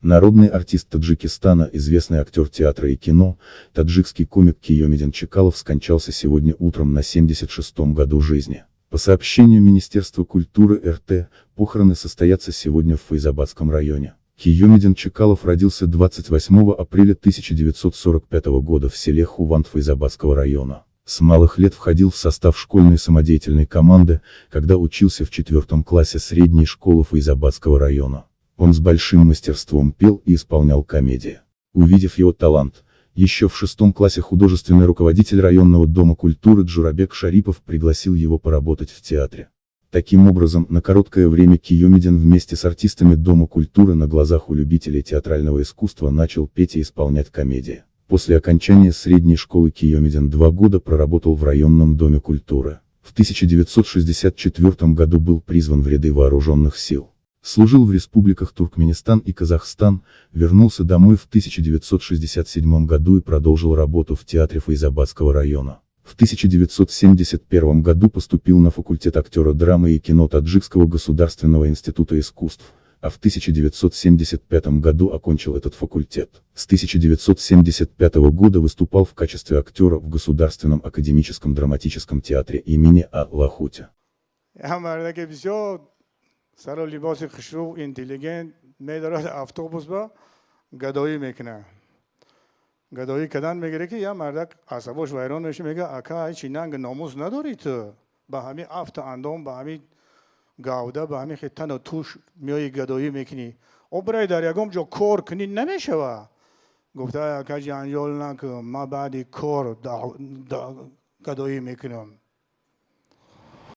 Народный артист Таджикистана, известный актер театра и кино, таджикский комик Киёмедин Чекалов скончался сегодня утром на 76-м году жизни. По сообщению Министерства культуры РТ, похороны состоятся сегодня в Файзабадском районе. Киёмедин Чекалов родился 28 апреля 1945 года в селе Хуванд Файзабадского района. С малых лет входил в состав школьной самодеятельной команды, когда учился в четвертом классе средней школы Файзабадского района. Он с большим мастерством пел и исполнял комедии. Увидев его талант, еще в шестом классе художественный руководитель районного дома культуры Джурабек Шарипов пригласил его поработать в театре. Таким образом, на короткое время Киёмедин вместе с артистами Дома культуры на глазах у любителей театрального искусства начал петь и исполнять комедии. После окончания средней школы Киёмедин 2 года проработал в районном доме культуры. В 1964 году был призван в ряды вооруженных сил. Служил в республиках Туркменистан и Казахстан, вернулся домой в 1967 году и продолжил работу в театре Файзабадского района. В 1971 году поступил на факультет актера драмы и кино Таджикского государственного института искусств, а в 1975 году окончил этот факультет. С 1975 года выступал в качестве актера в Государственном академическом драматическом театре имени А. Лахути. Сару либоси хушрӯ, интеллигент медорад, автобус ба гадоӣ мекунад. Гадоӣ кардан мегирад, ки як мардак асабош вайрон меша, мега: «Ака, чи нанг номус надорӣ ту? Ба ҳамин афту андом, ба ҳамин гавда, ба ҳамин хел тану туш меои, гадоӣ мекунӣ. О, бирай, дар ягон ҷо кор кунӣ, намешава?» Гуфта: «Ака, ҷанҷол накун, ман баъди кор гадоӣ мекунам».